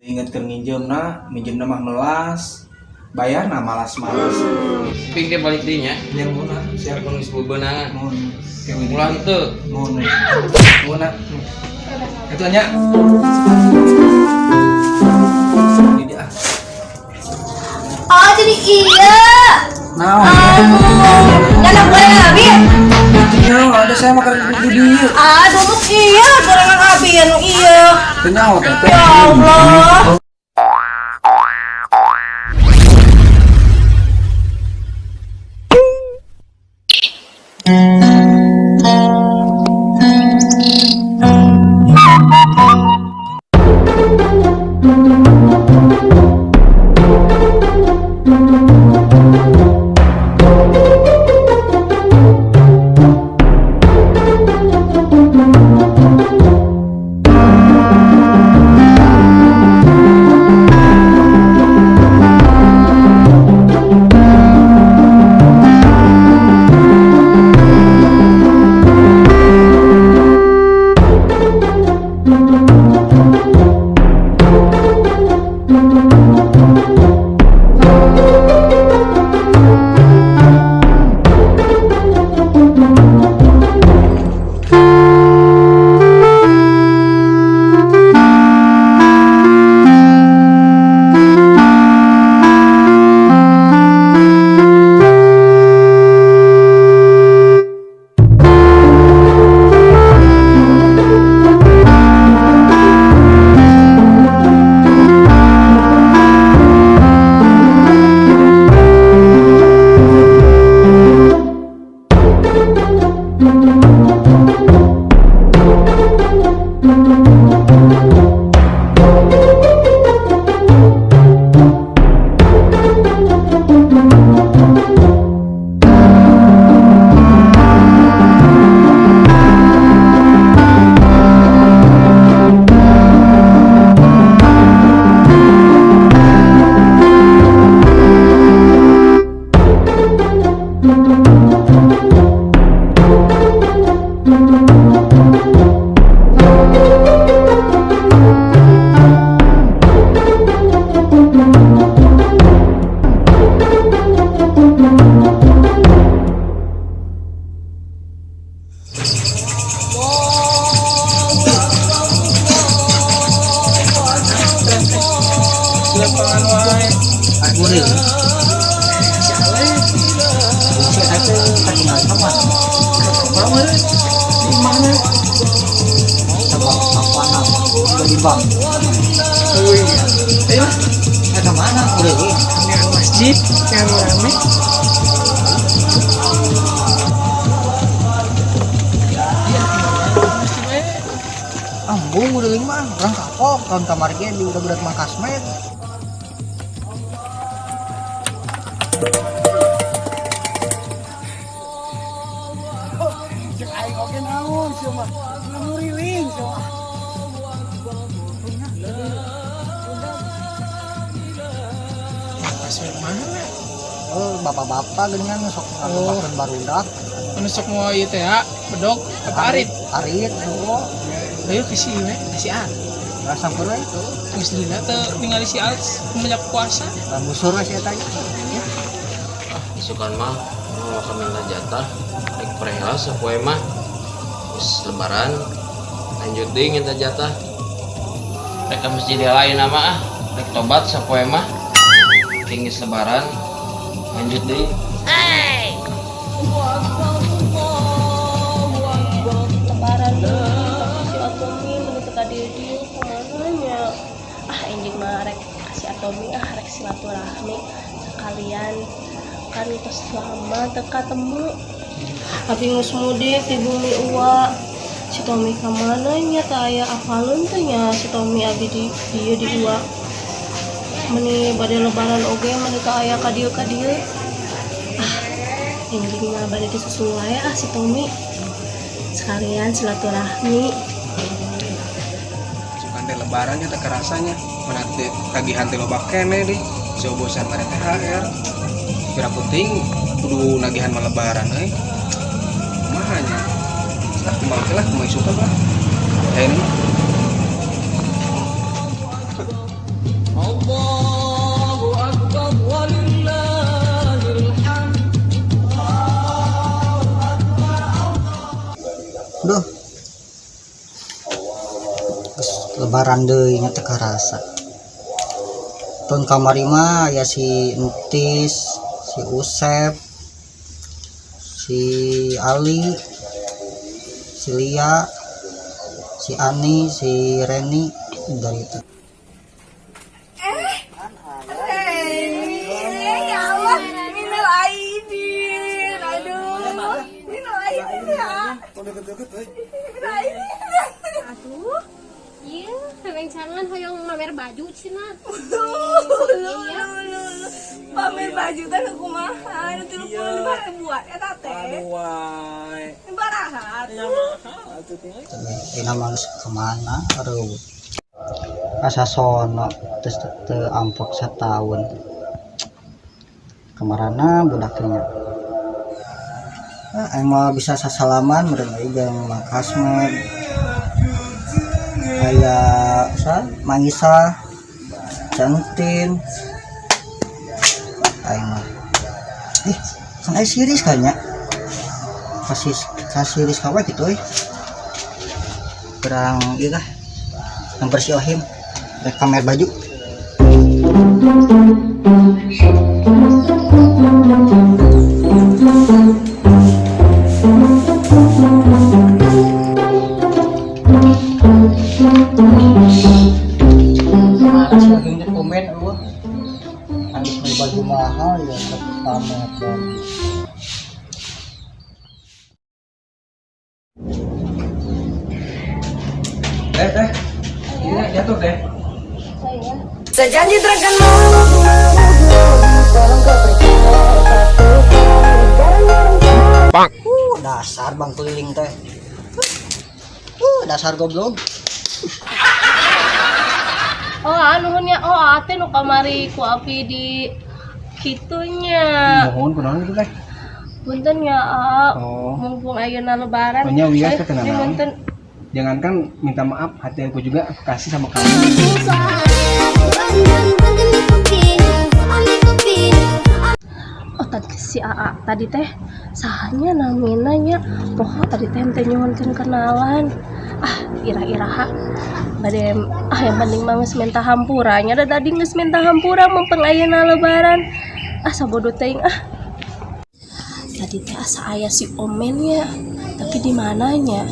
Ingat keur nginjeumna, minjeumna mah melas. Bayarna malas-malas. Ping ke balik dinya. Nya mun ah, siap. Mun geus bebenangan. Mun. Ulah henteu. Mun. Mun ah. Itu nya. Ini dia. Oh, jadi iya. Naon? Aduh, nyana gorengan abi. Ya, ada saya makan di dieu. Aduh, iya gorengan abi anu iya. Teu nyaho teh. Ya Allah. Lapangan wae. Muril. Si eta teh katinggal sama. Mana? Di mana? Coba apana? Udah di bank. Oh iya. Ayo lah. Eta mana? Muril. Yang masjid, yang rame. Ambung muriling mah, urang kapok tahun kamari ge di udah-udah mah kasmet. Cek aing oge naon sia mah. Muriling sia mah. Kasmet mana? Oh, bapak-bapak geuningan sok ngalupakeun barudak. Anu sok mau ieu teh ya, bedog apa arit? Arit, oh. Ayo ke si we, ke si A. Rasa we. Geus dina teu ningali si Al semenjak puasa. Busur we si eta nya. Isukan mah mau minta jatah rek preheula sapoe mah. Geus lebaran lanjut deui minta jatah. Rek ka masjid lain mah ah, rek tobat sapoe mah. Tingis lebaran lanjut deui. Lebaran tapi si Atomi meni teu ka dieu-dieu kumaha nya. Ah enjing mah rek si Atomi ah rek silaturahmi sekalian kan tos lama teu katemu. Abi geus mudik di bumi uwa. Si Tommy ka mana nya teu aya apaleun teh nya si Tommy abi di dieu di uwa. Meni bade lebaran oge meni teu aya ka dieu ka dieu. Ah enjing mah bade disusul wae ah si Tommy. Sekalian silaturahmi. Sukan teh lebarannya teh kerasanya. Mana teh tagihan teh loba keneh deh. Cobosan mere THR. Kira penting kudu nagihan mah lebaran euy. Kumaha nya? Ah kumaha lah, kumaha isukan lah. Ya ini mah. Lebaran deui nya, teu karasa. Tahun kamari mah ya si Entis, si Usep, si Ali, si Lia, si Ani, si Reni dari itu. Ya Allah, minal aidin. Aduh, minal aidin ya. Minal aidin. Aduh, iya, rencangan hoyong mamer baju cenah. Lu, lu, lu, lu. Pamer baju teh nu kumaha? Nu 35 ribuan eta teh. Aduh wae. Baraha tuh. Ini mah geus kemana aduh. Asa sono terus teu ampok setahun. Kamarana budak teh nya? Ah, aing mah bisa sasalaman meureun euy jeung Mang Kasmed. Aya sa Mang Isa, Cantin. Aing mah. Ih, kan aya siris kayaknya. Kasih kasih siris kawe gitu euy. Kurang ieu kah? Yang bersih ohim. Rek pamer baju. Mana sih lagi ini komen eueuh. Habis beli baju mahal ya tetep pamer baju. Teh, teh. Ini jatuh teh. Saya janji takkan mau. Dasar bang keliling teh. Dasar goblok. Oh, anu nya, oh ate nu kamari ku api di kitunya. Mohon kunaon gitu teh? Punten ya, A. Oh. Mumpung ayeuna lebaran. Pokoknya wios Eh, teh tenang. ini punten. Jangankan minta maaf, hati aku juga aku kasih sama kamu. Oh, tadi si AA tadi teh sahanya namina nya, poho tadi teh teh nyuhunkeun kenalan. Ah, ira-iraha bade ah, yang penting mah geus minta hampura nya, da tadi geus minta hampura mumpung ayeuna lebaran. Ah, sabodo teuing ah. Tadi teh asa aya si Omen nya, tapi di mananya?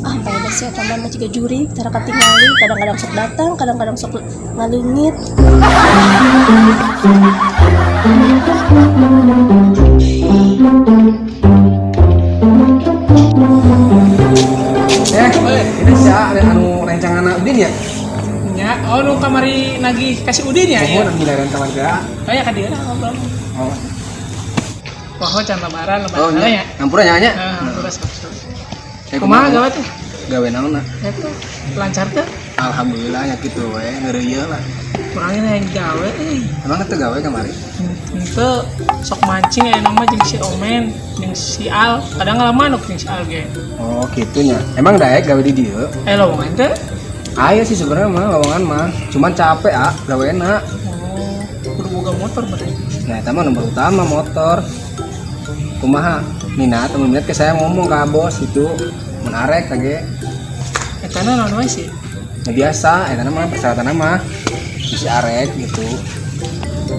Ah, bae si eta mah jiga jurig tara katingali, kadang-kadang sok datang, kadang-kadang sok ngaleungit. Eh, ini si A ada anu rencangan Udin ya? Nya, oh nu kamari nagih kasih Udin ya? Mohon anu giliran kamar ke A. Oh ya ka dieu lah ngobrol. Oh. Wah, can lebaran, lebaran Oh, ya. nya. Ampura nya nya. Ah, hampura sok. Sok. Eh, Kumaha gawe teh? Gawe naon nah? Eta lancar teh? Alhamdulillah ya gitu we, ngeureuyeuh lah. Kurangnya yang gawe euy. Emang teu gawe kamari? Henteu, sok mancing aya nama jeung si Omen, jeung si Al, kadang ngalamanuk jeung si Al ge. Oh, gitu nya. Emang daek gawe di dieu? Eh, lowongan teh? Aya sih sebenarnya mah lowongan mah, cuman capek ah gawena. Oh, kudu boga motor berarti. Nah, eta mah nomor utama motor. Kumaha? Minat, temen minat ke saya ngomong ke bos itu menarik kage. Eta na naon wae sih? Ya biasa, eta mah persyaratan mah bisa arek gitu.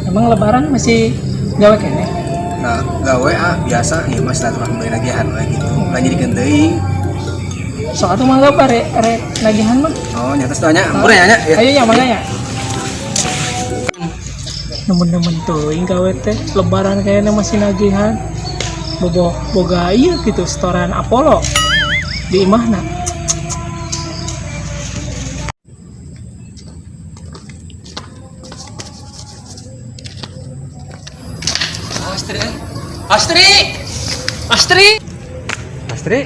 Emang lebaran masih gawe keneh? Nah, gawe ah biasa ieu mah silaturahmi nagihan we gitu. Lain jadi teuing. Sok atuh mangga bare rek nagihan mah. Oh, nyata tuh nya. Ampun ya nya. Ya. Ayo ya mangga ya. Nemen-nemen teuing gawe teh lebaran kayaknya masih nagihan. Bobo boga ieu gitu setoran Apollo di imahna. Astri, Astri, Astri. Astri.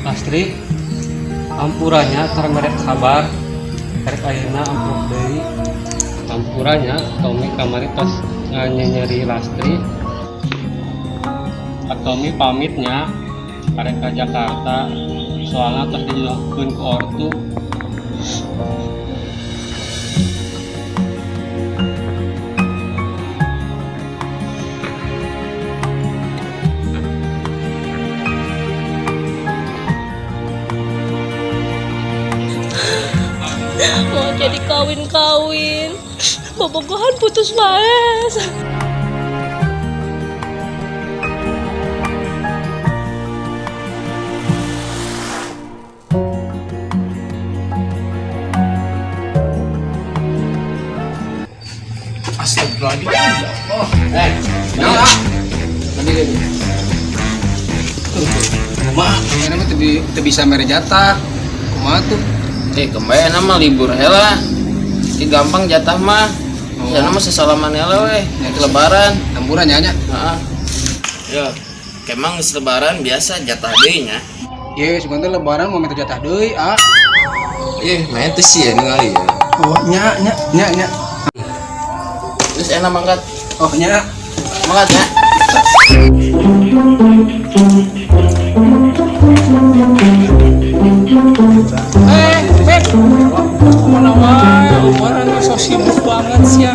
Astri, ampuranya tara mere kabar rek ayeuna amprok deui. Ampuranya Tommy kamari tos nyenyeri Lastri. Tommy pamitnya arek ka Jakarta soalnya tos dijodohkeun ku ortu. Jadi kawin-kawin. Bobogohan putus bae. Astagfirullahaladzim. Oh, Eh, nah, tadi lagi. kumaha? Ini mah teu bisa mere jatah. Kumaha tuh? Eh, kembali nama libur hela. Ki gampang jatah mah. Oh. Ya nama sesalaman hela weh. Nya lebaran. Tamburan nya nya. Heeh. Yo, kemang geus lebaran biasa jatah deui nya. Ye, sebentar lebaran mau minta jatah deui, ah. Ih, main teh sih ya ningali ya. Oh, nya nya nya nya. Terus enak mangkat. Oh, nya. Mangkat ya. Eh, Ben. Kemana wae? Lebaran mah so sibuk banget sih ya.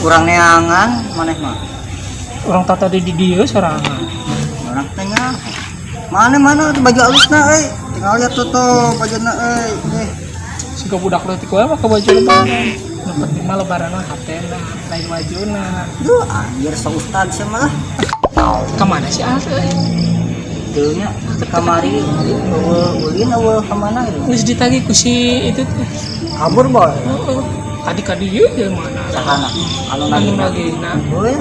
Urang neangan maneh mah. Orang tata di dieu sorangan. Urang tengah. Mana mana tuh baju alusna euy. Tinggal lihat tuh tuh bajuna euy. Eh, Siga budak leutik wae make baju lebaran. Nu penting mah lebaran mah hatena, lain wajuna. Duh, anjir so ustad sih mah lah. Kemana sih Al euy? Teu nya kamari eueuh ulin eueuh ka mana gitu. Geus ditagih ku si itu teh. Kabur boy. Heeh. Tadi ka dieu jelema mana? Sahana anu Anu nagih. nagihna. Euy,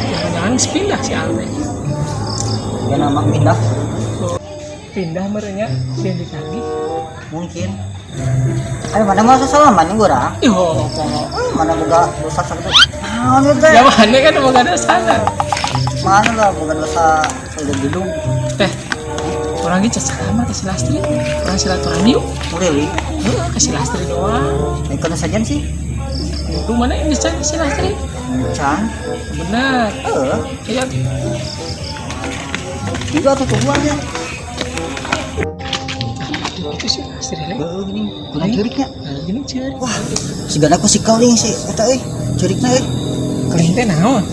Jangan-jangan geus pindah si Al teh. ya nama pindah Pindah merenya sieun ditagih. mungkin. Ayo mana mau sesalaman nih urang. Ih, oh, pokok. Eh, mana boga dosa sakitu. Naon ieu teh? Ya mana kan boga dosa Mana lah boga dosa udah gedung. Teh, orang ge cacalama ke si Lastri. Orang silaturahmi yuk. Really? Heeh, ke si Lastri doang. Eh, kena sajian sih. Kudu mana yang bisa si Lastri? Can. Benar. Eh, Iya, juga tuh tungguan ya. itu si Lastri leh. Heeh, gini. Kurang curiknya. Nah, gini ceurik. Wah, sigana ku si keling sih eta euy. Curikna euy. Keling teh naon?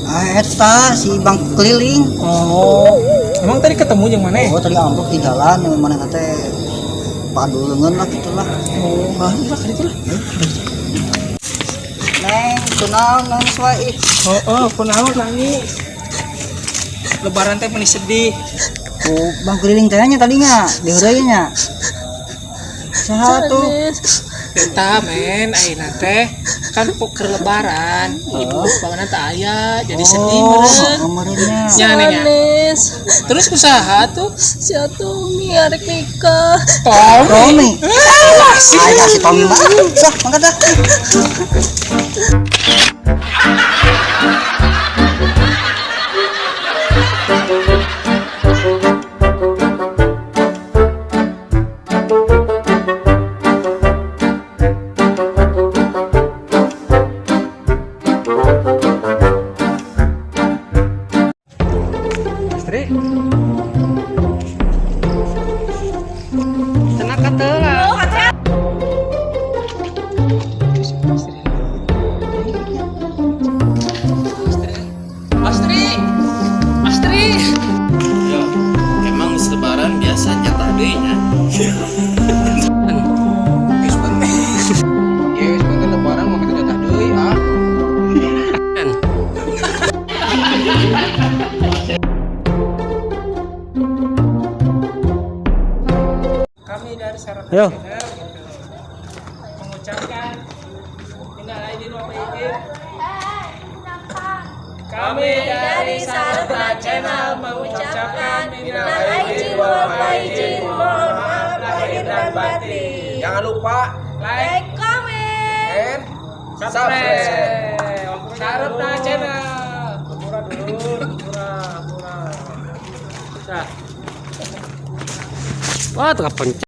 Ah, eta si Bang keliling. Oh, emang tadi ketemu jeung mana? Oh, tadi ambruk di jalan yang mana teh padu leungeun lah gitu lah. Oh, ah, lah kali itu lah. Neng, kunaon nangis wae ih. Oh, oh, kunaon nangis. Lebaran teh meni sedih. Ku Bang keliling teh nya tadinya, diheureuy nya. Saha tuh? Sanes. Eta men, ayeuna teh kan poker lebaran, ibu bapakna teh aya, jadi sedih Oh, meureun. meureunnya. Nya neng ya. Sanes. Terus kusaha tuh? Si Atomi arek nikah. Tommy. Tommy. Eh, sih. Aya si Tommy mah. Sah, mangkat dah. Lastri. Tenang kata lah. Lastri. Lastri. Yo, kemang geus lebaran biasa jatah deui nya. Geus penting. Ye, sebentar lebaran mau minta jatah deui, ah. Kami dari Sarap Yo. Channel gitu, mengucapkan minal aidin wal faizin. Kami dari Sarap Channel mengucapkan minal aidin wal faizin, mohon maaf lahir dan batin. Jangan lupa Like, Like, comment. and subscribe. Sarap Channel. Wah, tengah pencet.